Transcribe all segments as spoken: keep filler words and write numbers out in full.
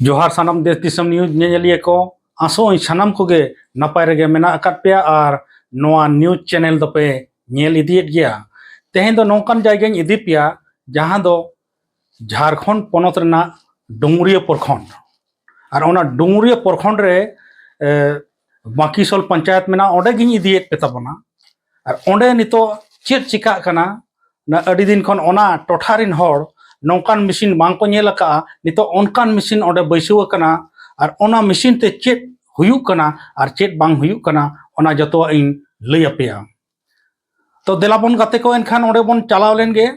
ᱡᱚᱦᱟᱨ ᱥᱟᱱᱟᱢ ᱫᱮᱥ ᱫᱤᱥᱚᱢ ᱱᱤᱭᱩᱡᱽ ᱧᱮᱧᱮᱞᱤᱭᱟᱹ ᱠᱚ, ᱟᱥᱚᱜ ᱟᱹᱧ ᱥᱟᱱᱟᱢ ᱠᱚᱜᱮ ᱱᱟᱯᱟᱭ ᱨᱮᱜᱮ ᱢᱮᱱᱟᱜ ᱟᱠᱟᱫ ᱯᱮᱭᱟ ᱟᱨ ᱱᱚᱣᱟ ᱱᱤᱭᱩᱡᱽ ᱪᱮᱱᱮᱞ ᱫᱚᱯᱮ ᱧᱮᱞ ᱤᱫᱤᱭᱮᱫ ᱜᱮᱭᱟ᱾ ᱛᱮᱦᱮᱧ ᱫᱚ ᱱᱚᱝᱠᱟᱱ ᱡᱟᱭᱜᱟᱧ ᱤᱫᱤ ᱯᱮᱭᱟ ᱡᱟᱦᱟᱸ ᱫᱚ ᱡᱷᱟᱲᱠᱷᱚᱸᱰ ᱯᱚᱱᱚᱛ ᱨᱮᱱᱟᱜ ᱰᱩᱝᱜᱩᱨᱤᱭᱟᱹ ᱯᱨᱚᱠᱷᱚᱸᱰ, ᱟᱨ ᱚᱱᱟ ᱰᱩᱝᱜᱩᱨᱤᱭᱟᱹ ᱯᱨᱚᱠᱷᱚᱸᱰ ᱨᱮ ᱮ, ᱵᱟᱸᱠᱤᱥᱚᱞ ᱯᱚᱧᱪᱟᱭᱮᱛ ᱢᱮᱱᱟᱜᱼᱟ, ᱚᱸᱰᱮ ᱜᱤᱧ ᱤᱫᱤᱭᱮᱫ ᱯᱮ ᱛᱟᱵᱚᱱᱟ᱾ ᱟᱨ ᱚᱸᱰᱮ ᱱᱤᱛᱚᱜ ᱪᱮᱫ ᱪᱤᱠᱟᱜ ᱠᱟᱱᱟ, ᱚᱱᱟ ᱟᱹᱰᱤ ᱫᱤᱱ ᱠᱷᱚᱱ ᱚᱱᱟ ᱴᱚᱴᱷᱟ ᱨᱮᱱ ᱦᱚᱲ ᱱᱚᱝᱠᱟᱱ ᱢᱮᱥᱤᱱ ᱵᱟᱝ ᱠᱚ ᱧᱮᱞ ᱟᱠᱟᱫᱼᱟ, ᱱᱤᱛᱚᱜ ᱚᱱᱠᱟᱱ ᱢᱮᱥᱤᱱ ᱚᱸᱰᱮ ᱵᱟᱹᱭᱥᱟᱹᱣ ᱟᱠᱟᱱᱟ᱾ ᱟᱨ ᱚᱱᱟ ᱢᱮᱥᱤᱱ ᱛᱮ ᱪᱮᱫ ᱦᱩᱭᱩᱜ ᱠᱟᱱᱟ ᱟᱨ ᱪᱮᱫ ᱵᱟᱝ ᱦᱩᱭᱩᱜ ᱠᱟᱱᱟ, ᱚᱱᱟ ᱡᱚᱛᱚᱣᱟᱜ ᱤᱧ ᱞᱟᱹᱭ ᱟᱯᱮᱭᱟ᱾ ᱛᱚ ᱫᱮᱞᱟ ᱵᱚᱱ ᱜᱟᱛᱮ ᱠᱚ, ᱮᱱᱠᱷᱟᱱ ᱚᱸᱰᱮ ᱵᱚᱱ ᱪᱟᱞᱟᱣ ᱞᱮᱱ ᱜᱮ᱾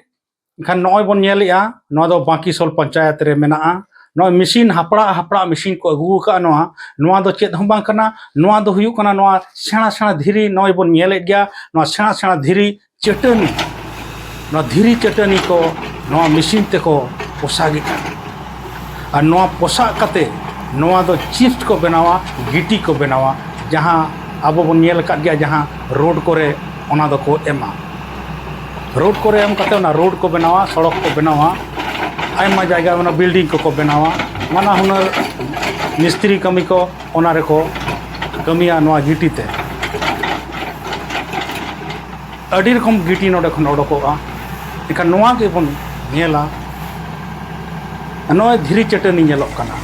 ᱮᱱᱠᱷᱟᱱ ᱱᱚᱜᱼᱚᱭ ᱵᱚᱱ ᱧᱮᱞᱮᱜᱼᱟ, ᱱᱚᱣᱟ ᱫᱚ ᱵᱟᱸᱠᱤᱥᱚᱞ ᱯᱚᱧᱪᱟᱭᱮᱛ ᱨᱮ ᱢᱮᱱᱟᱜᱼᱟ᱾ ᱱᱚᱜᱼᱚᱭ ᱢᱮᱥᱤᱱ, ᱦᱟᱯᱲᱟᱜ ᱦᱟᱯᱲᱟᱜ ᱢᱮᱥᱤᱱ ᱠᱚ ᱟᱹᱜᱩ ᱟᱠᱟᱫᱼᱟ᱾ ᱱᱚᱣᱟ, ᱱᱚᱣᱟ ᱫᱚ ᱪᱮᱫ ᱦᱚᱸ ᱵᱟᱝ ᱠᱟᱱᱟ, ᱱᱚᱣᱟ ᱫᱚ ᱦᱩᱭᱩᱜ ᱠᱟᱱᱟ ᱱᱚᱣᱟ ᱥᱮᱬᱟ ᱥᱮᱬᱟ ᱫᱷᱤᱨᱤ, ᱱᱚᱜᱼᱚᱭ ᱵᱚᱱ ᱧᱮᱞᱮᱫ ᱜᱮᱭᱟ, ᱱᱚᱣᱟ ᱥᱮᱬᱟ ᱥᱮᱬᱟ ᱫᱷᱤᱨᱤ ᱪᱟᱹᱴᱟᱹᱱᱤ, ᱱᱚᱣᱟ ᱫᱷᱤᱨᱤ ᱪᱟᱹᱴᱟᱹᱱᱤ ᱠᱚ ᱱᱚᱣᱟ ᱢᱮᱥᱤᱱ ᱛᱮᱠᱚ ᱯᱚᱥᱟᱜᱮᱫᱼᱟ᱾ ᱟᱨ ᱱᱚᱣᱟ ᱯᱚᱥᱟᱜ ᱠᱟᱛᱮ ᱱᱚᱣᱟ ᱫᱚ ᱪᱤᱯᱥ ᱠᱚ ᱵᱮᱱᱟᱣᱟ, ᱜᱤᱴᱤ ᱠᱚ ᱵᱮᱱᱟᱣᱟ, ᱡᱟᱦᱟᱸ ᱟᱵᱚ ᱵᱚᱱ ᱧᱮᱞ ᱟᱠᱟᱫ ᱜᱮᱭᱟ, ᱡᱟᱦᱟᱸ ᱨᱳᱰ ᱠᱚᱨᱮ ᱚᱱᱟ ᱫᱚᱠᱚ ᱮᱢᱟ᱾ ᱨᱳᱰ ᱠᱚᱨᱮ ᱮᱢ ᱠᱟᱛᱮ ᱚᱱᱟ ᱨᱳᱰ ᱠᱚ ᱵᱮᱱᱟᱣᱟ, ᱥᱚᱲᱚᱠ ᱠᱚ ᱵᱮᱱᱟᱣᱟ, ᱟᱭᱢᱟ ᱡᱟᱭᱜᱟ ᱚᱱᱟ ᱵᱤᱞᱰᱤᱝ ᱠᱚᱠᱚ ᱵᱮᱱᱟᱣᱟ, ᱱᱟᱱᱟ ᱦᱩᱱᱟᱹᱨ ᱢᱤᱥᱛᱨᱤ ᱠᱟᱹᱢᱤ ᱠᱚ ᱚᱱᱟ ᱨᱮᱠᱚ ᱠᱟᱹᱢᱤᱭᱟ ᱱᱚᱣᱟ ᱜᱤᱴᱤ ᱛᱮ᱾ ᱟᱹᱰᱤ ᱨᱚᱠᱚᱢ ᱜᱤᱴᱤ ᱱᱚᱰᱮ ᱠᱷᱚᱱ ᱚᱰᱚᱠᱚᱜᱼᱟ᱾ ᱮᱱᱠᱷᱟᱱ ᱱᱚᱣᱟ ᱜᱮᱵᱚᱱ ᱧᱮᱞᱟ, ᱱᱚᱜᱼᱚᱭ ᱫᱷᱤᱨᱤ ᱪᱟᱹᱴᱟᱹᱱᱤ ᱧᱮᱞᱚᱜ ᱠᱟᱱᱟ,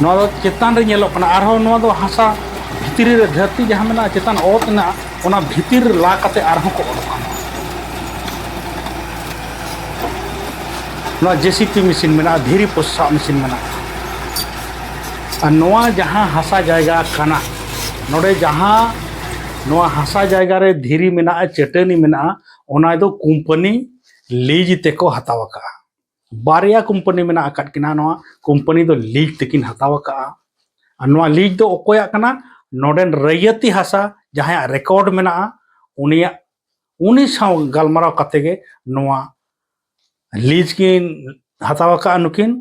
ᱱᱚᱣᱟ ᱫᱚ ᱪᱮᱛᱟᱱ ᱨᱮ ᱧᱮᱞᱚᱜ ᱠᱟᱱᱟ, ᱟᱨᱦᱚᱸ ᱱᱚᱣᱟ ᱫᱚ ᱦᱟᱥᱟ ᱵᱷᱤᱛᱨᱤ ᱨᱮ, ᱫᱷᱟᱹᱨᱛᱤ ᱡᱟᱦᱟᱸ ᱢᱮᱱᱟᱜᱼᱟ, ᱪᱮᱛᱟᱱ ᱚᱛ ᱢᱮᱱᱟᱜᱼᱟ, ᱚᱱᱟ ᱵᱷᱤᱛᱤᱨ ᱞᱟ ᱠᱟᱛᱮ ᱟᱨᱦᱚᱸ ᱠᱚ ᱚᱰᱚᱠᱟ᱾ ᱱᱚᱣᱟ ᱡᱮᱥᱤᱯᱤ ᱢᱮᱥᱤᱱ ᱢᱮᱱᱟᱜᱼᱟ, ᱫᱷᱤᱨᱤ ᱯᱚᱥᱟᱜ ᱢᱮᱥᱤᱱ ᱢᱮᱱᱟᱜᱼᱟ᱾ ᱟᱨ ᱱᱚᱣᱟ ᱡᱟᱦᱟᱸ ᱦᱟᱥᱟ ᱡᱟᱭᱜᱟ ᱠᱟᱱᱟ, ᱱᱚᱰᱮ ᱡᱟᱦᱟᱸ ᱱᱚᱣᱟ ᱦᱟᱥᱟ ᱡᱟᱭᱜᱟ ᱨᱮ ᱫᱷᱤᱨᱤ ᱢᱮᱱᱟᱜᱼᱟ, ᱪᱟᱹᱴᱟᱹᱱᱤ ᱢᱮᱱᱟᱜᱼᱟ, ᱚᱱᱟ ᱫᱚ ᱠᱳᱢᱯᱟᱱᱤ ᱞᱤᱡᱽ ᱛᱮᱠᱚ ᱦᱟᱛᱟᱣ ᱟᱠᱟᱫᱼᱟ᱾ ᱵᱟᱨᱭᱟ ᱠᱳᱢᱯᱟᱱᱤ ᱢᱮᱱᱟᱜ ᱟᱠᱟᱫ ᱠᱤᱱᱟ᱾ ᱱᱚᱣᱟ ᱠᱳᱢᱯᱟᱱᱤ ᱫᱚ ᱞᱤᱡᱽ ᱛᱮᱠᱤᱱ ᱦᱟᱛᱟᱣ ᱟᱠᱟᱫᱼᱟ᱾ ᱟᱨ ᱱᱚᱣᱟ ᱞᱤᱡᱽ ᱫᱚ ᱚᱠᱚᱭᱟᱜ ᱠᱟᱱᱟ? ᱱᱚᱰᱮᱱ ᱨᱟᱹᱭᱟᱹᱛᱤ ᱦᱟᱥᱟ ᱡᱟᱦᱟᱸᱭᱟᱜ ᱨᱮᱠᱚᱨᱰ ᱢᱮᱱᱟᱜᱼᱟ, ᱩᱱᱤᱭᱟᱜ, ᱩᱱᱤ ᱥᱟᱶ ᱜᱟᱞᱢᱟᱨᱟᱣ ᱠᱟᱛᱮ ᱜᱮ ᱱᱚᱣᱟ ᱞᱤᱡᱽ ᱠᱤᱱ ᱦᱟᱛᱟᱣ ᱟᱠᱟᱫᱼᱟ ᱱᱩᱠᱤᱱ᱾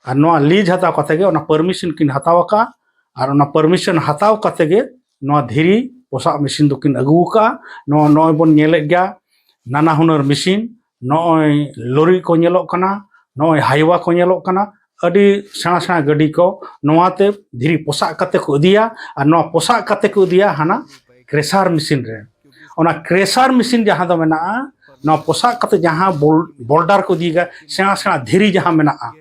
ᱟᱨ ᱱᱚᱣᱟ ᱞᱤᱡᱽ ᱦᱟᱛᱟᱣ ᱠᱟᱛᱮ ᱜᱮ ᱚᱱᱟ ᱯᱟᱨᱢᱤᱥᱚᱱ ᱠᱤᱱ ᱦᱟᱛᱟᱣ ᱟᱠᱟᱫᱼᱟ᱾ ᱟᱨ ᱚᱱᱟ ᱯᱟᱨᱢᱤᱥᱚᱱ ᱦᱟᱛᱟᱣ ᱠᱟᱛᱮ ᱜᱮ ᱱᱚᱣᱟ ᱫᱷᱤᱨᱤ ᱯᱚᱥᱟᱜ ᱢᱮᱥᱤᱱ ᱫᱚᱠᱤᱱ ᱟᱹᱜᱩ ᱟᱠᱟᱫᱼᱟ᱾ ᱱᱚᱣᱟ, ᱱᱚᱜᱼᱚᱭ ᱵᱚᱱ ᱧᱮᱞᱮᱫ ᱜᱮᱭᱟ ᱱᱟᱱᱟ ᱦᱩᱱᱟᱹᱨ ᱢᱮᱥᱤᱱ, ᱱᱚᱜᱼᱚᱭ ᱞᱚᱨᱤ ᱠᱚ ᱧᱮᱞᱚᱜ ᱠᱟᱱᱟ, ᱱᱚᱜᱼᱚᱭ ᱦᱟᱭᱣᱟ ᱠᱚ ᱧᱮᱞᱚᱜ ᱠᱟᱱᱟ, ᱟᱹᱰᱤ ᱥᱮᱬᱟ ᱥᱮᱬᱟ ᱜᱟᱹᱰᱤ ᱠᱚ ᱱᱚᱣᱟᱛᱮ ᱫᱷᱤᱨᱤ ᱯᱚᱥᱟᱜ ᱠᱟᱛᱮ ᱠᱚ ᱤᱫᱤᱭᱟ, ᱟᱨ ᱱᱚᱣᱟ ᱯᱚᱥᱟᱜ ᱠᱟᱛᱮ ᱠᱚ ᱤᱫᱤᱭᱟ ᱦᱟᱱᱟ ᱠᱨᱮᱥᱟᱨ ᱢᱮᱥᱤᱱ ᱨᱮ᱾ ᱚᱱᱟ ᱠᱨᱮᱥᱟᱨ ᱢᱮᱥᱤᱱ ᱡᱟᱦᱟᱸ ᱫᱚ ᱢᱮᱱᱟᱜᱼᱟ, ᱱᱚᱣᱟ ᱯᱚᱥᱟᱜ ᱠᱟᱛᱮ ᱡᱟᱦᱟᱸ ᱵᱳᱞ-, ᱵᱳᱞᱰᱟᱨ ᱠᱚ ᱤᱫᱤᱭᱟ, ᱥᱮᱬᱟ ᱥᱮᱬᱟ ᱫᱷᱤᱨᱤ ᱡᱟᱦᱟᱸ ᱢᱮᱱᱟᱜᱼᱟ,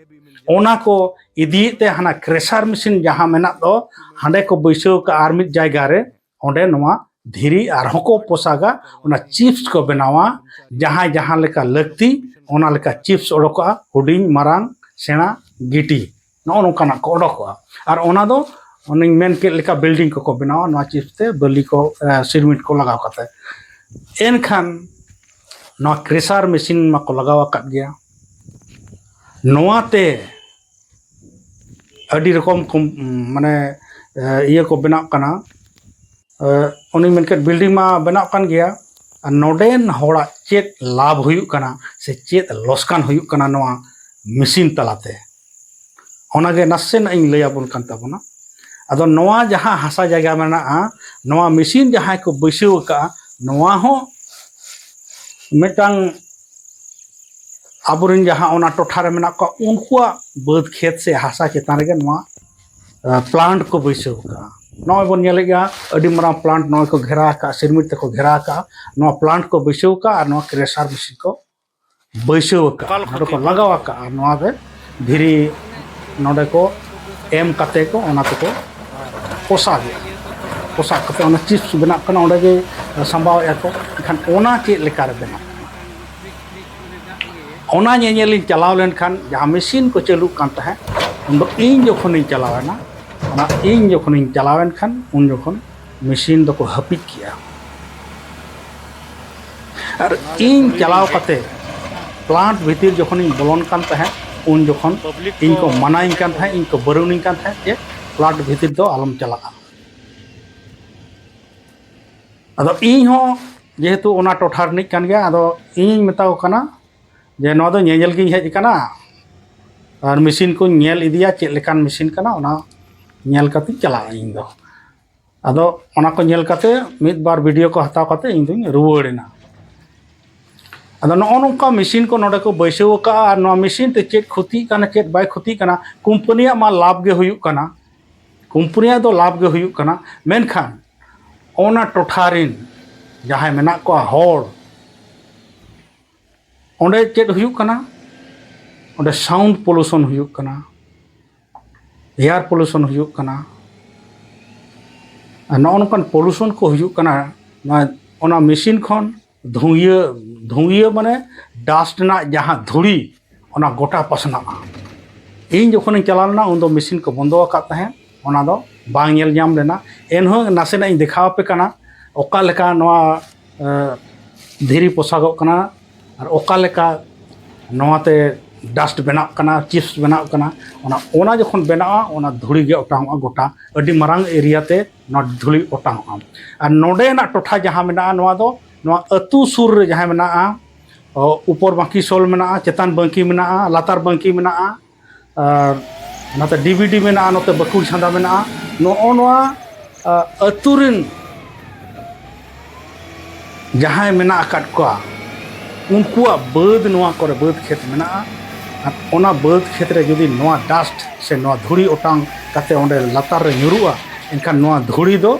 ᱚᱱᱟ ᱠᱚ ᱤᱫᱤᱭᱮᱫ ᱛᱮ ᱦᱟᱱᱟ ᱠᱨᱮᱥᱟᱨ ᱢᱮᱥᱤᱱ ᱡᱟᱦᱟᱸ ᱢᱮᱱᱟᱜ ᱫᱚ, ᱦᱟᱸᱰᱮ ᱠᱚ ᱵᱟᱹᱭᱥᱟᱹᱣ ᱠᱟᱜᱼᱟ ᱟᱨ ᱢᱤᱫ ᱡᱟᱭᱜᱟ ᱨᱮ, ᱚᱸᱰᱮ ᱱᱚᱣᱟ ᱫᱷᱤᱨᱤ ᱟᱨᱦᱚᱸ ᱠᱚ ᱯᱚᱥᱟᱜᱟ, ᱚᱱᱟ ᱪᱤᱯᱥ ᱠᱚ ᱵᱮᱱᱟᱣᱟ, ᱡᱟᱦᱟᱸᱭ ᱡᱟᱦᱟᱸ ᱞᱮᱠᱟ ᱞᱟᱹᱠᱛᱤ ᱚᱱᱟ ᱞᱮᱠᱟ ᱪᱤᱯᱥ ᱚᱰᱚᱠᱚᱜᱼᱟ, ᱦᱩᱰᱤᱧ, ᱢᱟᱨᱟᱝ, ᱥᱮᱬᱟ, ᱜᱤᱴᱤ, ᱱᱚᱜᱼᱚ ᱱᱚᱝᱠᱟᱱᱟᱜ ᱠᱚ ᱚᱰᱚᱠᱚᱜᱼᱟ᱾ ᱟᱨ ᱚᱱᱟ ᱫᱚ ᱚᱱᱮᱧ ᱢᱮᱱ ᱠᱮᱫ ᱞᱮᱠᱟ ᱵᱤᱞᱰᱤᱝ ᱠᱚᱠᱚ ᱵᱮᱱᱟᱣᱟ ᱱᱚᱣᱟ ᱪᱤᱯᱥ ᱛᱮ, ᱵᱟᱹᱞᱤ ᱠᱚ, ᱮ, ᱥᱤᱨᱢᱤᱴ ᱠᱚ ᱞᱟᱜᱟᱣ ᱠᱟᱛᱮ᱾ ᱮᱱᱠᱷᱟᱱ ᱱᱚᱣᱟ ᱠᱨᱮᱥᱟᱨ ᱢᱮᱥᱤᱱ ᱢᱟᱠᱚ ᱞᱟᱜᱟᱣ ᱟᱠᱟᱫ ᱜᱮᱭᱟ, ᱱᱚᱣᱟᱛᱮ ᱟᱹᱰᱤ ᱨᱚᱠᱚᱢ ᱠᱚᱢ-, ᱢᱟᱱᱮ, ᱮ, ᱤᱭᱟᱹ ᱠᱚ ᱵᱮᱱᱟᱜ ᱠᱟᱱᱟ᱾ ᱮ, ᱩᱱᱤ ᱢᱮᱱ ᱠᱮᱫ ᱵᱤᱞᱰᱤᱝ ᱢᱟ ᱵᱮᱱᱟᱜ ᱠᱟᱱ ᱜᱮᱭᱟ, ᱟᱨ ᱱᱚᱰᱮᱱ ᱦᱚᱲᱟᱜ ᱪᱮᱫ ᱞᱟᱵᱷ ᱦᱩᱭᱩᱜ ᱠᱟᱱᱟ ᱥᱮ ᱪᱮᱫ ᱞᱚᱥᱠᱟᱱ ᱦᱩᱭᱩᱜ ᱠᱟᱱᱟ ᱱᱚᱣᱟ ᱢᱮᱥᱤᱱ ᱛᱟᱞᱟᱛᱮ, ᱚᱱᱟᱜᱮ ᱱᱟᱥᱮᱱᱟᱜ ᱤᱧ ᱞᱟᱹᱭ ᱟᱵᱚᱱ ᱠᱟᱱ ᱛᱟᱵᱚᱱᱟ᱾ ᱟᱫᱚ ᱱᱚᱣᱟ ᱡᱟᱦᱟᱸ ᱦᱟᱥᱟ ᱡᱟᱭᱜᱟ ᱢᱮᱱᱟᱜᱼᱟ, ᱱᱚᱣᱟ ᱢᱮᱥᱤᱱ ᱡᱟᱦᱟᱸᱭ ᱠᱚ ᱵᱟᱹᱭᱥᱟᱹᱣ ᱟᱠᱟᱫᱼᱟ, ᱱᱚᱣᱟ ᱦᱚᱸ ᱢᱤᱫᱴᱟᱝ ᱟᱵᱚᱨᱮᱱ ᱡᱟᱦᱟᱸ ᱚᱱᱟ ᱴᱚᱴᱷᱟ ᱨᱮ ᱢᱮᱱᱟᱜ ᱠᱚᱣᱟ, ᱩᱱᱠᱩᱣᱟᱜ ᱵᱟᱹᱫᱽ ᱠᱷᱮᱛ ᱥᱮ ᱦᱟᱥᱟ ᱪᱮᱛᱟᱱ ᱨᱮᱜᱮ ᱱᱚᱣᱟ, ᱟ, ᱯᱞᱟᱱᱴ ᱠᱚ ᱵᱟᱹᱭᱥᱟᱹᱣ ᱟᱠᱟᱫᱼᱟ᱾ ᱱᱚᱜᱼᱚᱭ ᱵᱚᱱ ᱧᱮᱞᱮᱫ ᱜᱮᱭᱟ, ᱟᱹᱰᱤ ᱢᱟᱨᱟᱝ ᱯᱞᱟᱱᱴ ᱱᱚᱜᱼᱚᱭ ᱠᱚ ᱜᱷᱮᱨᱟ ᱟᱠᱟᱫᱼᱟ, ᱥᱤᱨᱢᱤᱴ ᱛᱮᱠᱚ ᱜᱷᱮᱨᱟ ᱟᱠᱟᱫᱼᱟ᱾ ᱱᱚᱣᱟ ᱯᱞᱟᱱᱴ ᱠᱚ ᱵᱟᱹᱭᱥᱟᱹᱣ ᱟᱠᱟᱫᱼᱟ ᱟᱨ ᱱᱚᱣᱟ ᱠᱨᱮᱥᱟᱨ ᱢᱮᱥᱤᱱ ᱠᱚ ᱵᱟᱹᱭᱥᱟᱹᱣ ᱟᱠᱟᱫᱼᱟ, ᱱᱚᱰᱮ ᱠᱚ ᱞᱟᱜᱟᱣ ᱟᱠᱟᱫᱼᱟ᱾ ᱱᱚᱣᱟ ᱨᱮ ᱫᱷᱤᱨᱤ ᱱᱚᱰᱮ ᱠᱚ ᱮᱢ ᱠᱟᱛᱮ ᱠᱚ ᱚᱱᱟ ᱛᱮᱠᱚ ᱯᱚᱥᱟᱜᱮᱫᱼᱟ᱾ ᱯᱚᱥᱟᱜ ᱠᱟᱛᱮ ᱚᱱᱟ ᱪᱤᱯᱥ ᱵᱮᱱᱟᱜ ᱠᱟᱱᱟ, ᱚᱸᱰᱮ ᱜᱮ ᱥᱟᱢᱵᱟᱣᱮᱫᱼᱟ ᱠᱚ᱾ ᱮᱱᱠᱷᱟᱱ ᱚᱱᱟ ᱪᱮᱫ ᱞᱮᱠᱟ ᱨᱮ ᱵᱮᱱᱟᱜ ᱠᱟᱱᱟ, ᱚᱱᱟ ᱧᱮᱧᱮᱞᱤᱧ ᱪᱟᱞᱟᱣ ᱞᱮᱱᱠᱷᱟᱱ ᱡᱟᱦᱟᱸ ᱢᱮᱥᱤᱱ ᱠᱚ ᱪᱟᱹᱞᱩᱜ ᱠᱟᱱ ᱛᱟᱦᱮᱸᱫ, ᱩᱱᱫᱚ ᱤᱧ ᱡᱚᱠᱷᱚᱱᱤᱧ ᱪᱟᱞᱟᱣᱮᱱᱟ, ᱚᱱᱟ ᱤᱧ ᱡᱚᱠᱷᱚᱱᱤᱧ ᱪᱟᱞᱟᱣᱮᱱ ᱠᱷᱟᱱ ᱩᱱ ᱡᱚᱠᱷᱚᱱ ᱢᱮᱥᱤᱱ ᱫᱚᱠᱚ ᱦᱟᱹᱯᱤᱫ ᱠᱮᱜᱼᱟ᱾ ᱟᱨ ᱤᱧ ᱪᱟᱞᱟᱣ ᱠᱟᱛᱮ ᱯᱞᱟᱱᱴ ᱵᱷᱤᱛᱤᱨ ᱡᱚᱠᱷᱚᱱᱤᱧ ᱵᱚᱞᱚᱱ ᱠᱟᱱ ᱛᱟᱦᱮᱸᱫ, ᱩᱱ ᱡᱚᱠᱷᱚᱱ ᱤᱧ ᱠᱚ ᱢᱟᱱᱟᱧ ᱠᱟᱱ ᱛᱟᱦᱮᱸᱫ, ᱤᱧ ᱠᱚ ᱵᱟᱨᱚᱱᱤᱧ ᱠᱟᱱ ᱛᱟᱦᱮᱸᱫ ᱡᱮ ᱯᱞᱟᱱᱴ ᱵᱷᱤᱛᱤᱨ ᱫᱚ ᱟᱞᱚᱢ ᱪᱟᱞᱟᱜᱼᱟ᱾ ᱟᱫᱚ ᱤᱧ ᱦᱚᱸ ᱡᱮᱦᱮᱛᱩ ᱚᱱᱟ ᱴᱚᱴᱷᱟ ᱨᱤᱱᱤᱡ ᱠᱟᱱ ᱜᱮᱭᱟ, ᱟᱫᱚ ᱤᱧᱤᱧ ᱢᱮᱛᱟ ᱠᱚ ᱠᱟᱱᱟ ᱡᱮ ᱱᱚᱣᱟ ᱫᱚ ᱧᱮᱧᱮᱞ ᱜᱤᱧ ᱦᱮᱡ ᱟᱠᱟᱱᱟ ᱟᱨ ᱢᱮᱥᱤᱱ ᱠᱚᱧ ᱧᱮᱞ ᱤᱫᱤᱭᱟ ᱪᱮᱫ ᱞᱮᱠᱟᱱ ᱢᱮᱥᱤᱱ ᱠᱟᱱᱟ, ᱚᱱᱟ ᱧᱮᱞ ᱠᱟᱛᱮᱧ ᱪᱟᱞᱟᱜᱼᱟ ᱤᱧ ᱫᱚ᱾ ᱟᱫᱚ ᱚᱱᱟ ᱠᱚ ᱧᱮᱞ ᱠᱟᱛᱮ ᱢᱤᱫ ᱵᱟᱨ ᱵᱷᱤᱰᱤᱭᱳ ᱠᱚ ᱦᱟᱛᱟᱣ ᱠᱟᱛᱮ ᱤᱧ ᱫᱩᱧ ᱨᱩᱣᱟᱹᱲ ᱮᱱᱟ᱾ ᱟᱫᱚ ᱱᱚᱜᱼᱚ ᱱᱚᱝᱠᱟ ᱢᱮᱥᱤᱱ ᱠᱚ ᱱᱚᱰᱮ ᱠᱚ ᱵᱟᱹᱭᱥᱟᱹᱣ ᱟᱠᱟᱫᱼᱟ᱾ ᱟᱨ ᱱᱚᱣᱟ ᱢᱮᱥᱤᱱ ᱛᱮ ᱪᱮᱫ ᱠᱷᱚᱛᱤᱜ ᱠᱟᱱᱟ, ᱪᱮᱫ ᱵᱟᱭ ᱠᱷᱚᱛᱤᱜ ᱠᱟᱱᱟ, ᱠᱳᱢᱯᱟᱱᱤᱭᱟᱜ ᱢᱟ ᱞᱟᱵᱷ ᱜᱮ ᱦᱩᱭᱩᱜ ᱠᱟᱱᱟ, ᱠᱳᱢᱯᱟᱱᱤᱭᱟᱜ ᱫᱚ ᱞᱟᱵᱷ ᱜᱮ ᱦᱩᱭᱩᱜ ᱠᱟᱱᱟ᱾ ᱢᱮᱱᱠᱷᱟᱱ ᱚᱱᱟ ᱴᱚᱴᱷᱟ ᱨᱤᱱ ᱡᱟᱦᱟᱸᱭ ᱢᱮᱱᱟᱜ ᱠᱚᱣᱟ ᱦᱚᱲ, ᱚᱸᱰᱮ ᱪᱮᱫ ᱦᱩᱭᱩᱜ ᱠᱟᱱᱟ? ᱚᱸᱰᱮ ᱥᱟᱣᱩᱱᱰ ᱯᱚᱞᱩᱥᱚᱱ ᱦᱩᱭᱩᱜ ᱠᱟᱱᱟ, ᱮᱭᱟᱨ ᱯᱚᱞᱩᱥᱚᱱ ᱦᱩᱭᱩᱜ ᱠᱟᱱᱟ᱾ ᱟᱨ ᱱᱚᱜᱼᱚ ᱱᱚᱝᱠᱟᱱ ᱯᱚᱞᱩᱥᱚᱱ ᱠᱚ ᱦᱩᱭᱩᱜ ᱠᱟᱱᱟ᱾ ᱱᱚᱣᱟ, ᱚᱱᱟ ᱢᱮᱥᱤᱱ ᱠᱷᱚᱱ ᱫᱷᱩᱸᱭᱟᱹ, ᱫᱷᱩᱸᱭᱟᱹ ᱢᱟᱱᱮ ᱰᱟᱥᱴ ᱨᱮᱱᱟᱜ ᱡᱟᱦᱟᱸ ᱫᱷᱩᱲᱤ, ᱚᱱᱟ ᱜᱚᱴᱟ ᱯᱟᱥᱱᱟᱜᱼᱟ᱾ ᱤᱧ ᱡᱚᱠᱷᱚᱱᱤᱧ ᱪᱟᱞᱟᱣ ᱞᱮᱱᱟ, ᱩᱱᱫᱚ ᱢᱮᱥᱤᱱ ᱠᱚ ᱵᱚᱱᱫᱚ ᱟᱠᱟᱫ ᱛᱟᱦᱮᱸᱫ, ᱚᱱᱟ ᱫᱚ ᱵᱟᱝ ᱧᱮᱞ ᱧᱟᱢ ᱞᱮᱱᱟ᱾ ᱮᱱᱦᱚᱸ ᱱᱟᱥᱮᱱᱟᱜ ᱤᱧ ᱫᱮᱠᱷᱟᱣ ᱟᱯᱮ ᱠᱟᱱᱟ, ᱚᱠᱟ ᱞᱮᱠᱟ ᱱᱚᱣᱟ, ᱮ, ᱫᱷᱤᱨᱤ ᱯᱚᱥᱟᱜᱚᱜ ᱠᱟᱱᱟ ᱟᱨ ᱚᱠᱟ ᱞᱮᱠᱟ ᱱᱚᱣᱟᱛᱮ ᱰᱟᱥᱴ ᱵᱮᱱᱟᱜ ᱠᱟᱱᱟ, ᱪᱤᱯᱥ ᱵᱮᱱᱟᱜ ᱠᱟᱱᱟ, ᱚᱱᱟ, ᱚᱱᱟ ᱡᱚᱠᱷᱚᱱ ᱵᱮᱱᱟᱜᱼᱟ, ᱚᱱᱟ ᱫᱷᱩᱲᱤ ᱜᱮ ᱚᱴᱟᱝᱚᱜᱼᱟ, ᱜᱚᱴᱟ ᱟᱹᱰᱤ ᱢᱟᱨᱟᱝ ᱮᱨᱤᱭᱟ ᱛᱮ ᱱᱚᱣᱟ ᱫᱷᱩᱲᱤ ᱚᱴᱟᱝᱚᱜᱼᱟ᱾ ᱟᱨ ᱱᱚᱰᱮᱱᱟᱜ ᱴᱚᱴᱷᱟ ᱡᱟᱦᱟᱸ ᱢᱮᱱᱟᱜᱼᱟ, ᱱᱚᱣᱟ ᱫᱚ ᱱᱚᱣᱟ ᱟᱹᱛᱩ ᱥᱩᱨ ᱨᱮ ᱡᱟᱦᱟᱸ ᱢᱮᱱᱟᱜᱼᱟ, ᱚ, ᱩᱯᱚᱨ ᱵᱟᱸᱠᱤ ᱥᱳᱞ ᱢᱮᱱᱟᱜᱼᱟ, ᱪᱮᱛᱟᱱ ᱵᱟᱸᱠᱤ ᱢᱮᱱᱟᱜᱼᱟ, ᱞᱟᱛᱟᱨ ᱵᱟᱸᱠᱤ ᱢᱮᱱᱟᱜᱼᱟ, ᱟᱨ ᱱᱚᱛᱮ ᱰᱤᱵᱤᱰᱤ ᱢᱮᱱᱟᱜᱼᱟ, ᱱᱚᱛᱮ ᱵᱟᱹᱠᱩᱲ ᱪᱷᱟᱸᱫᱟ ᱢᱮᱱᱟᱜᱼᱟ᱾ ᱱᱚᱜᱼᱚ ᱱᱚᱣᱟ, ᱟ, ᱟᱹᱛᱩ ᱨᱮᱱ ᱡᱟᱦᱟᱸᱭ ᱢᱮᱱᱟᱜ ᱟᱠᱟᱫ ᱠᱚᱣᱟ, ᱩᱱᱠᱩᱣᱟᱜ ᱵᱟᱹᱫᱽ, ᱱᱚᱣᱟ ᱠᱚᱨᱮ ᱵᱟᱹᱫᱽ ᱠᱷᱮᱛ ᱢᱮᱱᱟᱜᱼᱟ᱾ ᱟᱨ ᱚᱱᱟ ᱵᱟᱹᱫᱽ ᱠᱷᱮᱛ ᱨᱮ ᱡᱩᱫᱤ ᱱᱚᱣᱟ ᱰᱟᱥᱴ ᱥᱮ ᱱᱚᱣᱟ ᱫᱷᱩᱲᱤ ᱚᱴᱟᱝ ᱠᱟᱛᱮ ᱚᱸᱰᱮ ᱞᱟᱛᱟᱨ ᱨᱮ ᱧᱩᱨᱩᱜᱼᱟ, ᱮᱱᱠᱷᱟᱱ ᱱᱚᱣᱟ ᱫᱷᱩᱲᱤ ᱫᱚ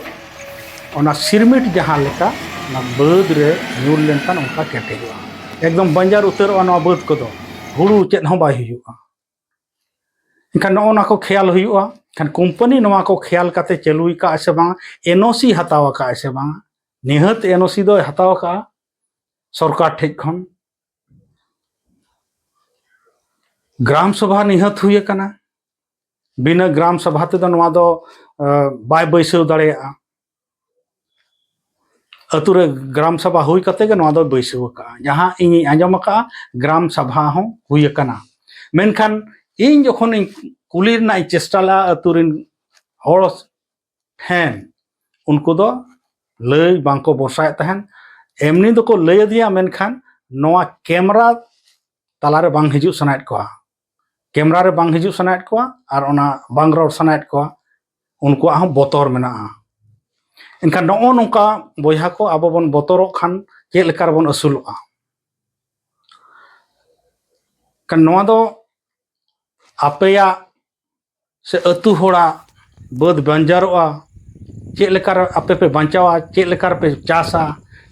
ᱚᱱᱟ ᱥᱤᱨᱢᱤᱴ ᱡᱟᱦᱟᱸ ᱞᱮᱠᱟ ᱚᱱᱟ ᱵᱟᱹᱫᱽ ᱨᱮ ᱧᱩᱨ ᱞᱮᱱᱠᱷᱟᱱ ᱚᱱᱠᱟ ᱠᱮᱴᱮᱡᱚᱜᱼᱟ, ᱮᱠᱫᱚᱢ ᱵᱟᱧᱡᱟᱨ ᱩᱛᱟᱹᱨᱚᱜᱼᱟ ᱱᱚᱣᱟ ᱵᱟᱹᱫᱽ ᱠᱚᱫᱚ, ᱦᱩᱲᱩ ᱪᱮᱫ ᱦᱚᱸ ᱵᱟᱭ ᱦᱩᱭᱩᱜᱼᱟ᱾ ᱮᱱᱠᱷᱟᱱ ᱱᱚᱜᱼᱚ ᱱᱚᱣᱟ ᱠᱚ ᱠᱷᱮᱭᱟᱞ ᱦᱩᱭᱩᱜᱼᱟ᱾ ᱮᱱᱠᱷᱟᱱ ᱠᱳᱢᱯᱟᱱᱤ ᱱᱚᱣᱟ ᱠᱚ ᱠᱷᱮᱭᱟᱞ ᱠᱟᱛᱮ ᱪᱟᱹᱞᱩᱭ ᱠᱟᱜᱼᱟ ᱥᱮ ᱵᱟᱝ, ᱮᱱ ᱳ ᱥᱤ ᱦᱟᱛᱟᱣ ᱟᱠᱟᱫᱼᱟ ᱥᱮ ᱵᱟᱝ? ᱱᱤᱦᱟᱹᱛ ᱮᱱ ᱳ ᱥᱤ ᱫᱚᱭ ᱦᱟᱛᱟᱣ ᱟᱠᱟᱫᱼᱟ ᱥᱚᱨᱠᱟᱨ ᱴᱷᱮᱡ ᱠᱷᱚᱱ᱾ ᱜᱨᱟᱢ ᱥᱚᱵᱷᱟ ᱱᱤᱦᱟᱹᱛ ᱦᱩᱭ ᱟᱠᱟᱱᱟ᱾ ᱵᱤᱱᱟᱹ ᱜᱨᱟᱢ ᱥᱚᱵᱷᱟ ᱛᱮᱫᱚ ᱱᱚᱣᱟ ᱫᱚ, ᱮ, ᱵᱟᱭ ᱵᱟᱹᱭᱥᱟᱹᱣ ᱫᱟᱲᱮᱭᱟᱜᱼᱟ᱾ ᱟᱹᱛᱩ ᱨᱮ ᱜᱨᱟᱢ ᱥᱚᱵᱷᱟ ᱦᱩᱭ ᱠᱟᱛᱮ ᱜᱮ ᱱᱚᱣᱟ ᱫᱚᱭ ᱵᱟᱹᱭᱥᱟᱹᱣ ᱟᱠᱟᱫᱼᱟ, ᱡᱟᱦᱟᱸ ᱤᱧᱤᱧ ᱟᱸᱡᱚᱢ ᱟᱠᱟᱫᱼᱟ᱾ ᱜᱨᱟᱢ ᱥᱚᱵᱷᱟ ᱦᱚᱸ ᱦᱩᱭ ᱟᱠᱟᱱᱟ, ᱢᱮᱱᱠᱷᱟᱱ ᱤᱧ ᱡᱚᱠᱷᱚᱱᱤᱧ ᱠᱩᱞᱤ ᱨᱮᱱᱟᱜ ᱤᱧ ᱪᱮᱥᱴᱟ ᱞᱮᱫᱼᱟ ᱟᱹᱛᱩ ᱨᱮᱱ ᱦᱚᱲ ᱴᱷᱮᱱ, ᱩᱱᱠᱩ ᱫᱚ ᱞᱟᱹᱭ ᱵᱟᱝᱠᱚ ᱵᱷᱚᱨᱥᱟᱭᱮᱫ ᱛᱟᱦᱮᱱ᱾ ᱮᱢᱱᱤ ᱫᱚᱠᱚ ᱞᱟᱹᱭ ᱟᱹᱫᱤᱧᱟ, ᱢᱮᱱᱠᱷᱟᱱ ᱱᱚᱣᱟ ᱠᱮᱢᱨᱟ ᱛᱟᱞᱟᱨᱮ ᱵᱟᱝ ᱦᱤᱡᱩᱜ ᱥᱟᱱᱟᱭᱮᱫ ᱠᱚᱣᱟ, ᱠᱮᱢᱨᱟ ᱨᱮ ᱵᱟᱝ ᱦᱤᱡᱩᱜ ᱥᱟᱱᱟᱭᱮᱫ ᱠᱚᱣᱟ ᱟᱨ ᱚᱱᱟ ᱵᱟᱝ ᱨᱚᱲ ᱥᱟᱱᱟᱭᱮᱫ ᱠᱚᱣᱟ, ᱩᱱᱠᱩᱣᱟᱜ ᱦᱚᱸ ᱵᱚᱛᱚᱨ ᱢᱮᱱᱟᱜᱼᱟ᱾ ᱮᱱᱠᱷᱟᱱ ᱱᱚᱜᱼᱚ ᱱᱚᱝᱠᱟ ᱵᱚᱭᱦᱟ ᱠᱚ, ᱟᱵᱚ ᱵᱚᱱ ᱵᱚᱛᱚᱨᱚᱜ ᱠᱷᱟᱱ ᱪᱮᱫ ᱞᱮᱠᱟ ᱨᱮᱵᱚᱱ ᱟᱹᱥᱩᱞᱚᱜᱼᱟ? ᱠᱷᱟᱱ ᱱᱚᱣᱟ ᱫᱚ ᱟᱯᱮᱭᱟᱜ ᱥᱮ ᱟᱹᱛᱩ ᱦᱚᱲᱟᱜ ᱵᱟᱹᱫᱽ ᱵᱟᱧᱡᱟᱨᱚᱜᱼᱟ, ᱪᱮᱫ ᱞᱮᱠᱟ ᱨᱮ ᱟᱯᱮ ᱯᱮ ᱵᱟᱧᱪᱟᱣᱟ, ᱪᱮᱫ ᱞᱮᱠᱟ ᱨᱮᱯᱮ ᱪᱟᱥᱟ,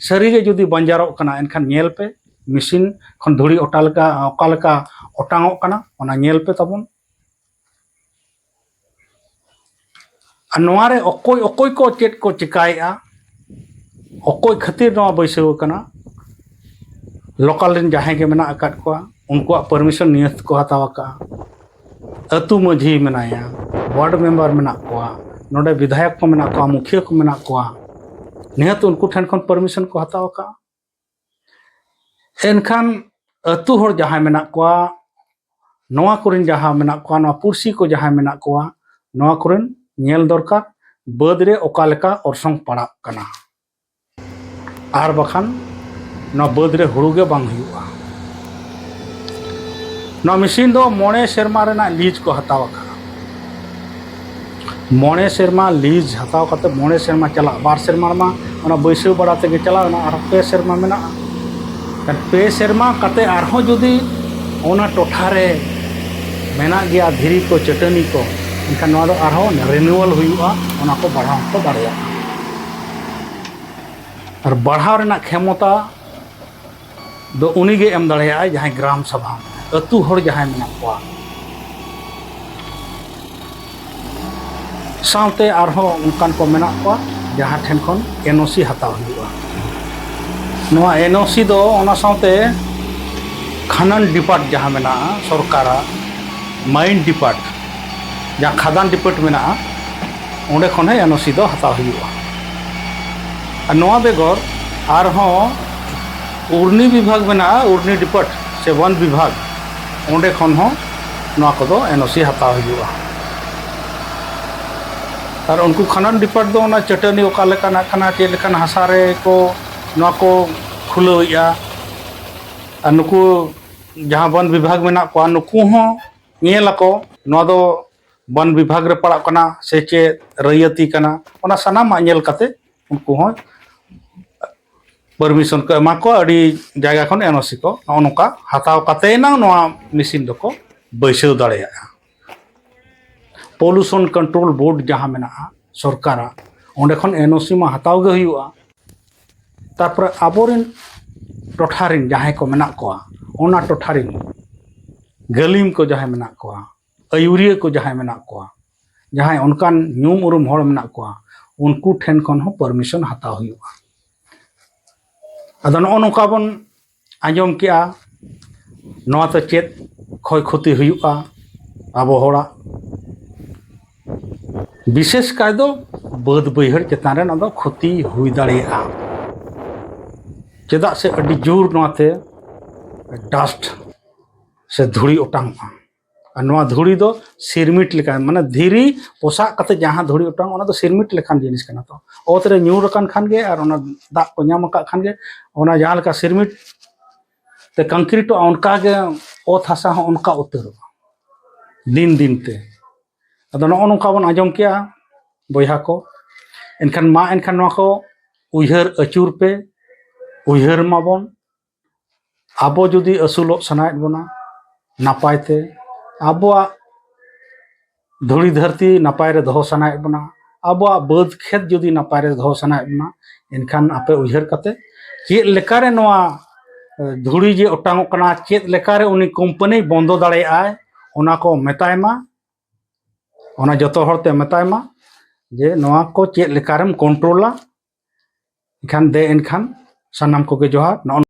ᱥᱟᱹᱨᱤᱜᱮ ᱡᱩᱫᱤ ᱵᱟᱧᱡᱟᱨᱚᱜ ᱠᱟᱱᱟ, ᱮᱱᱠᱷᱟᱱ ᱧᱮᱞ ᱯᱮ, ᱢᱮᱥᱤᱱ ᱠᱷᱚᱱ ᱫᱷᱩᱲᱤ ᱚᱴᱟ ᱞᱮᱠᱟ, ᱚᱠᱟ ᱞᱮᱠᱟ ᱚᱴᱟᱝᱚᱜ ᱠᱟᱱᱟ, ᱚᱱᱟ ᱧᱮᱞ ᱯᱮ ᱛᱟᱵᱚᱱ᱾ ᱟᱨ ᱱᱚᱣᱟ ᱨᱮ ᱚᱠᱚᱭ ᱚᱠᱚᱭ ᱠᱚ ᱪᱮᱫ ᱠᱚ ᱪᱮᱠᱟᱭᱮᱫᱼᱟ, ᱚᱠᱚᱭ ᱠᱷᱟᱹᱛᱤᱨ ᱱᱚᱣᱟ ᱵᱟᱹᱭᱥᱟᱹᱣ ᱟᱠᱟᱱᱟ, ᱞᱳᱠᱟᱞ ᱨᱮᱱ ᱡᱟᱦᱟᱸᱭ ᱜᱮ ᱢᱮᱱᱟᱜ ᱟᱠᱟᱫ ᱠᱚᱣᱟ, ᱩᱱᱠᱩᱣᱟᱜ ᱯᱟᱨᱢᱤᱥᱚᱱ ᱱᱤᱭᱟᱹᱛ ᱠᱚ ᱦᱟᱛᱟᱣ ᱟᱠᱟᱫᱼᱟ᱾ ᱟᱹᱛᱩ ᱢᱟᱹᱡᱷᱤ ᱢᱮᱱᱟᱭᱟ, ᱣᱟᱨᱰ ᱢᱮᱢᱵᱟᱨ ᱢᱮᱱᱟᱜ ᱠᱚᱣᱟ, ᱱᱚᱰᱮ ᱵᱤᱫᱷᱟᱭᱚᱠ ᱠᱚ ᱢᱮᱱᱟᱜ ᱠᱚᱣᱟ, ᱢᱩᱠᱷᱤᱭᱟᱹ ᱠᱚ ᱢᱮᱱᱟᱜ ᱠᱚᱣᱟ, ᱱᱤᱦᱟᱹᱛ ᱩᱱᱠᱩ ᱴᱷᱮᱱ ᱠᱷᱚᱱ ᱯᱟᱨᱢᱤᱥᱚᱱ ᱠᱚ ᱦᱟᱛᱟᱣ ᱟᱠᱟᱫᱼᱟ᱾ ᱮᱱᱠᱷᱟᱱ ᱟᱹᱛᱩ ᱦᱚᱲ ᱡᱟᱦᱟᱸᱭ ᱢᱮᱱᱟᱜ ᱠᱚᱣᱟ, ᱱᱚᱣᱟ ᱠᱚᱨᱮᱱ ᱡᱟᱦᱟᱸ ᱢᱮᱱᱟᱜ ᱠᱚᱣᱟ, ᱱᱚᱣᱟ ᱯᱩᱲᱥᱤ ᱠᱚ ᱡᱟᱦᱟᱸᱭ ᱢᱮᱱᱟᱜ ᱠᱚᱣᱟ, ᱱᱚᱣᱟ ᱠᱚᱨᱮᱱ ᱧᱮᱞ ᱫᱚᱨᱠᱟᱨ, ᱵᱟᱹᱫᱽ ᱨᱮ ᱚᱠᱟ ᱞᱮᱠᱟ ᱚᱨᱥᱚᱝ ᱯᱟᱲᱟᱜ ᱠᱟᱱᱟ, ᱟᱨ ᱵᱟᱠᱷᱟᱱ ᱱᱚᱣᱟ ᱵᱟᱹᱫᱽ ᱨᱮ ᱦᱩᱲᱩ ᱜᱮ ᱵᱟᱝ ᱦᱩᱭᱩᱜᱼᱟ᱾ ᱱᱚᱣᱟ ᱢᱮᱥᱤᱱ ᱫᱚ ᱢᱚᱬᱮ ᱥᱮᱨᱢᱟ ᱨᱮᱱᱟᱜ ᱞᱤᱡᱽ ᱠᱚ ᱦᱟᱛᱟᱣ ᱟᱠᱟᱫᱼᱟ᱾ ᱢᱚᱬᱮ ᱥᱮᱨᱢᱟ ᱞᱤᱡᱽ ᱦᱟᱛᱟᱣ ᱠᱟᱛᱮ ᱢᱚᱬᱮ ᱥᱮᱨᱢᱟ ᱪᱟᱞᱟᱜ, ᱵᱟᱨ ᱥᱮᱨᱢᱟ ᱨᱮᱢᱟ ᱚᱱᱟ ᱵᱟᱹᱭᱥᱟᱹᱣ ᱵᱟᱲᱟ ᱛᱮᱜᱮ ᱪᱟᱞᱟᱣ ᱮᱱᱟ, ᱟᱨ ᱯᱮ ᱥᱮᱨᱢᱟ ᱢᱮᱱᱟᱜᱼᱟ᱾ ᱯᱮ ᱥᱮᱨᱢᱟ ᱠᱟᱛᱮ ᱟᱨᱦᱚᱸ ᱡᱩᱫᱤ ᱚᱱᱟ ᱴᱚᱴᱷᱟ ᱨᱮ ᱢᱮᱱᱟᱜ ᱜᱮᱭᱟ ᱫᱷᱤᱨᱤ ᱠᱚ, ᱪᱟᱹᱴᱟᱹᱱᱤ ᱠᱚ, ᱮᱱᱠᱷᱟᱱ ᱱᱚᱣᱟ ᱫᱚ ᱟᱨᱦᱚᱸ ᱨᱤᱱᱩᱣᱟᱞ ᱦᱩᱭᱩᱜᱼᱟ, ᱚᱱᱟ ᱠᱚ ᱵᱟᱲᱦᱟᱣ ᱦᱚᱸᱠᱚ ᱫᱟᱲᱮᱭᱟᱜᱼᱟ᱾ ᱟᱨ ᱵᱟᱲᱦᱟᱣ ᱨᱮᱱᱟᱜ ᱠᱷᱮᱢᱚᱛᱟ ᱫᱚ ᱩᱱᱤᱜᱮ ᱮᱢ ᱫᱟᱲᱮᱭᱟᱜᱼᱟᱭ, ᱡᱟᱦᱟᱸᱭ ᱜᱨᱟᱢ ᱥᱟᱵᱷᱟ, ᱟᱹᱛᱩ ᱦᱚᱲ ᱡᱟᱦᱟᱸᱭ ᱢᱮᱱᱟᱜ ᱠᱚᱣᱟ᱾ ᱥᱟᱶᱛᱮ ᱟᱨᱦᱚᱸ ᱚᱱᱠᱟᱱ ᱠᱚ ᱢᱮᱱᱟᱜ ᱠᱚᱣᱟ, ᱡᱟᱦᱟᱸ ᱴᱷᱮᱱ ᱠᱷᱚᱱ ᱮᱱ ᱳ ᱥᱤ ᱦᱟᱛᱟᱣ ᱦᱩᱭᱩᱜᱼᱟ᱾ ᱱᱚᱣᱟ ᱮᱱ ᱳ ᱥᱤ ᱫᱚ ᱚᱱᱟ ᱥᱟᱶᱛᱮ ᱠᱷᱟᱱᱟᱱ ᱰᱤᱯᱟᱨᱴ ᱡᱟᱦᱟᱸ ᱢᱮᱱᱟᱜᱼᱟ, ᱥᱚᱨᱠᱟᱨᱟᱜ ᱢᱟᱭᱤᱱ ᱰᱤᱯᱟᱨᱴ, ᱡᱟᱦᱟᱸ ᱠᱷᱟᱫᱟᱱ ᱰᱤᱯᱟᱨᱴ ᱢᱮᱱᱟᱜᱼᱟ, ᱚᱸᱰᱮ ᱠᱷᱚᱱ ᱦᱚᱸ ᱮᱱ ᱳ ᱥᱤ ᱫᱚ ᱦᱟᱛᱟᱣ ᱦᱩᱭᱩᱜᱼᱟ᱾ ᱟᱨ ᱱᱚᱣᱟ ᱵᱮᱜᱚᱨ ᱟᱨᱦᱚᱸ ᱩᱨᱱᱤ ᱵᱤᱵᱷᱟᱜᱽ ᱢᱮᱱᱟᱜᱼᱟ, ᱩᱨᱱᱤ ᱰᱤᱯᱟᱨᱴ ᱥᱮ ᱵᱚᱱ ᱵᱤᱵᱷᱟᱜᱽ, ᱚᱸᱰᱮ ᱠᱷᱚᱱ ᱦᱚᱸ ᱱᱚᱣᱟ ᱠᱚᱫᱚ ᱮᱱ ᱳ ᱥᱤ ᱦᱟᱛᱟᱣ ᱦᱩᱭᱩᱜᱼᱟ᱾ ᱟᱨ ᱩᱱᱠᱩ ᱠᱷᱟᱱᱟᱱ ᱰᱤᱯᱟᱨᱴ ᱫᱚ ᱚᱱᱟ ᱪᱟᱹᱴᱟᱹᱱᱤ ᱚᱠᱟ ᱞᱮᱠᱟᱱᱟᱜ ᱠᱟᱱᱟ, ᱪᱮᱫ ᱞᱮᱠᱟᱱ ᱦᱟᱥᱟ ᱨᱮ ᱠᱚ ᱱᱚᱣᱟ ᱠᱚ ᱠᱷᱩᱞᱟᱹᱣᱮᱫᱼᱟ, ᱟᱨ ᱱᱩᱠᱩ ᱡᱟᱦᱟᱸ ᱵᱚᱱ ᱵᱤᱵᱷᱟᱜᱽ ᱢᱮᱱᱟᱜ ᱠᱚᱣᱟ, ᱱᱩᱠᱩ ᱦᱚᱸ ᱧᱮᱞ ᱟᱠᱚ ᱱᱚᱣᱟ ᱫᱚ ᱵᱚᱱ ᱵᱤᱵᱷᱟᱜᱽ ᱨᱮ ᱯᱟᱲᱟᱜ ᱠᱟᱱᱟ ᱥᱮ ᱪᱮᱫ ᱨᱟᱹᱭᱟᱹᱛᱤ ᱠᱟᱱᱟ, ᱚᱱᱟ ᱥᱟᱱᱟᱢᱟᱜ ᱧᱮᱞ ᱠᱟᱛᱮ ᱩᱱᱠᱩ ᱦᱚᱸ ᱯᱟᱨᱢᱤᱥᱚᱱ ᱠᱚ ᱮᱢᱟ ᱠᱚᱣᱟ, ᱟᱹᱰᱤ ᱡᱟᱭᱜᱟ ᱠᱷᱚᱱ ᱮᱱᱳᱥᱤ ᱠᱚ ᱱᱚᱜᱼᱚ ᱱᱚᱝᱠᱟ ᱦᱟᱛᱟᱣ ᱠᱟᱛᱮ ᱮᱱᱟᱝ ᱱᱚᱣᱟ ᱢᱮᱥᱤᱱ ᱫᱚᱠᱚ ᱵᱟᱹᱭᱥᱟᱹᱣ ᱫᱟᱲᱮᱭᱟᱜᱼᱟ᱾ ᱯᱚᱞᱩᱥᱚᱱ ᱠᱚᱱᱴᱨᱳᱞ ᱵᱳᱨᱰ ᱡᱟᱦᱟᱸ ᱢᱮᱱᱟᱜᱼᱟ ᱥᱚᱨᱠᱟᱨᱟᱜ, ᱚᱸᱰᱮ ᱠᱷᱚᱱ ᱮᱱᱳᱥᱤ ᱢᱟ ᱦᱟᱛᱟᱣ ᱜᱮ ᱦᱩᱭᱩᱜᱼᱟ᱾ ᱛᱟᱨᱯᱚᱨᱮ ᱟᱵᱚᱨᱮᱱ ᱴᱚᱴᱷᱟ ᱨᱮᱱ ᱡᱟᱦᱟᱸᱭ ᱠᱚ ᱢᱮᱱᱟᱜ ᱠᱚᱣᱟ, ᱚᱱᱟ ᱴᱚᱴᱷᱟ ᱨᱮᱱ ᱜᱟᱹᱞᱤᱢ ᱠᱚ ᱡᱟᱦᱟᱸᱭ ᱢᱮᱱᱟᱜ ᱠᱚᱣᱟ, ᱟᱹᱭᱩᱨᱤᱭᱟᱹ ᱠᱚ ᱡᱟᱦᱟᱸᱭ ᱢᱮᱱᱟᱜ ᱠᱚᱣᱟ, ᱡᱟᱦᱟᱸᱭ ᱚᱱᱠᱟᱱ ᱧᱩᱢ ᱩᱨᱩᱢ ᱦᱚᱲ ᱢᱮᱱᱟᱜ ᱠᱚᱣᱟ, ᱩᱱᱠᱩ ᱴᱷᱮᱱ ᱠᱷᱚᱱ ᱦᱚᱸ ᱯᱟᱨᱢᱤᱥᱚᱱ ᱦᱟᱛᱟᱣ ᱦᱩᱭᱩᱜᱼᱟ᱾ ᱟᱫᱚ ᱱᱚᱜᱼᱚ ᱱᱚᱝᱠᱟ ᱵᱚᱱ ᱟᱸᱡᱚᱢ ᱠᱮᱜᱼᱟ, ᱱᱚᱣᱟ ᱛᱮ ᱪᱮᱫ ᱠᱷᱚᱭ ᱠᱷᱚᱛᱤ ᱦᱩᱭᱩᱜᱼᱟ ᱟᱵᱚ ᱦᱚᱲᱟᱜ? ᱵᱤᱥᱮᱥ ᱠᱟᱭ ᱫᱚ ᱵᱟᱹᱫᱽ ᱵᱟᱹᱭᱦᱟᱹᱲ ᱪᱮᱛᱟᱱ ᱨᱮ ᱱᱚᱣᱟ ᱫᱚ ᱠᱷᱚᱛᱤ ᱦᱩᱭ ᱫᱟᱲᱮᱭᱟᱜᱼᱟ᱾ ᱪᱮᱫᱟᱜ ᱥᱮ ᱟᱹᱰᱤ ᱡᱳᱨ ᱱᱚᱣᱟᱛᱮ ᱰᱟᱥᱴ ᱥᱮ ᱫᱷᱩᱲᱤ ᱚᱴᱟᱝᱚᱜᱼᱟ᱾ ᱟᱨ ᱱᱚᱣᱟ ᱫᱷᱩᱲᱤ ᱫᱚ ᱥᱤᱨᱢᱤᱴ ᱞᱮᱠᱟ, ᱢᱟᱱᱮ ᱫᱷᱤᱨᱤ ᱯᱚᱥᱟᱜ ᱠᱟᱛᱮ ᱡᱟᱦᱟᱸ ᱫᱷᱩᱲᱤ ᱚᱴᱟᱝ, ᱚᱱᱟ ᱫᱚ ᱥᱤᱨᱢᱤᱴ ᱞᱮᱠᱟᱱ ᱡᱤᱱᱤᱥ ᱠᱟᱱᱟ᱾ ᱛᱚ ᱚᱛ ᱨᱮ ᱧᱩᱨ ᱟᱠᱟᱱ ᱠᱷᱟᱱ ᱜᱮ ᱟᱨ ᱚᱱᱟ ᱫᱟᱜ ᱠᱚ ᱧᱟᱢ ᱟᱠᱟᱫ ᱠᱷᱟᱱ ᱜᱮ, ᱚᱱᱟ ᱡᱟᱦᱟᱸ ᱞᱮᱠᱟ ᱥᱤᱨᱢᱤᱴ ᱛᱮ ᱠᱚᱝᱠᱨᱤᱴᱚᱜᱼᱟ, ᱚᱱᱠᱟ ᱜᱮ ᱚᱛ ᱦᱟᱥᱟ ᱦᱚᱸ ᱚᱱᱠᱟ ᱩᱛᱟᱹᱨᱚᱜᱼᱟ ᱫᱤᱱ ᱫᱤᱱ ᱛᱮ᱾ ᱟᱫᱚ ᱱᱚᱜᱼᱚ ᱱᱚᱝᱠᱟ ᱵᱚᱱ ᱟᱸᱡᱚᱢ ᱠᱮᱜᱼᱟ ᱵᱚᱭᱦᱟ ᱠᱚ᱾ ᱮᱱᱠᱷᱟᱱ ᱢᱟ, ᱮᱱᱠᱷᱟᱱ ᱱᱚᱣᱟ ᱠᱚ ᱩᱭᱦᱟᱹᱨ ᱟᱹᱪᱩᱨ ᱯᱮ, ᱩᱭᱦᱟᱹᱨ ᱢᱟᱵᱚᱱ᱾ ᱟᱵᱚ ᱡᱩᱫᱤ ᱟᱹᱥᱩᱞᱚᱜ ᱥᱟᱱᱟᱭᱮᱫ ᱵᱚᱱᱟ ᱱᱟᱯᱟᱭ ᱛᱮ, ᱟᱵᱚᱣᱟᱜ ᱫᱷᱩᱲᱤ ᱫᱷᱟᱹᱨᱛᱤ ᱱᱟᱯᱟᱭ ᱨᱮ ᱫᱚᱦᱚ ᱥᱟᱱᱟᱭᱮᱫ ᱵᱚᱱᱟ, ᱟᱵᱚᱣᱟᱜ ᱵᱟᱹᱫᱽ ᱠᱷᱮᱛ ᱡᱩᱫᱤ ᱱᱟᱯᱟᱭ ᱨᱮ ᱫᱚᱦᱚ ᱥᱟᱱᱟᱭᱮᱫ ᱵᱚᱱᱟ, ᱮᱱᱠᱷᱟᱱ ᱟᱯᱮ ᱩᱭᱦᱟᱹᱨ ᱠᱟᱛᱮ ᱪᱮᱫ ᱞᱮᱠᱟᱨᱮ ᱱᱚᱣᱟ, ᱮ, ᱫᱷᱩᱲᱤ ᱡᱮ ᱚᱴᱟᱝᱚᱜ ᱠᱟᱱᱟ, ᱪᱮᱫ ᱞᱮᱠᱟᱨᱮ ᱩᱱᱤ ᱠᱳᱢᱯᱟᱱᱤ ᱵᱚᱱᱫᱚ ᱫᱟᱲᱮᱭᱟᱜᱼᱟᱭ, ᱚᱱᱟ ᱠᱚ ᱢᱮᱛᱟᱭ ᱢᱟ, ᱚᱱᱟ ᱡᱚᱛᱚ ᱦᱚᱲ ᱛᱮ ᱢᱮᱛᱟᱭ ᱢᱟ ᱡᱮ ᱱᱚᱣᱟ ᱠᱚ ᱪᱮᱫ ᱞᱮᱠᱟᱨᱮᱢ ᱠᱚᱱᱴᱨᱳᱞᱟ᱾ ᱮᱱᱠᱷᱟᱱ ᱫᱮ, ᱮᱱᱠᱷᱟᱱ ᱥᱟᱱᱟᱢ ᱠᱚᱜᱮ ᱡᱚᱦᱟᱨ᱾ ᱱᱚᱜᱼᱚ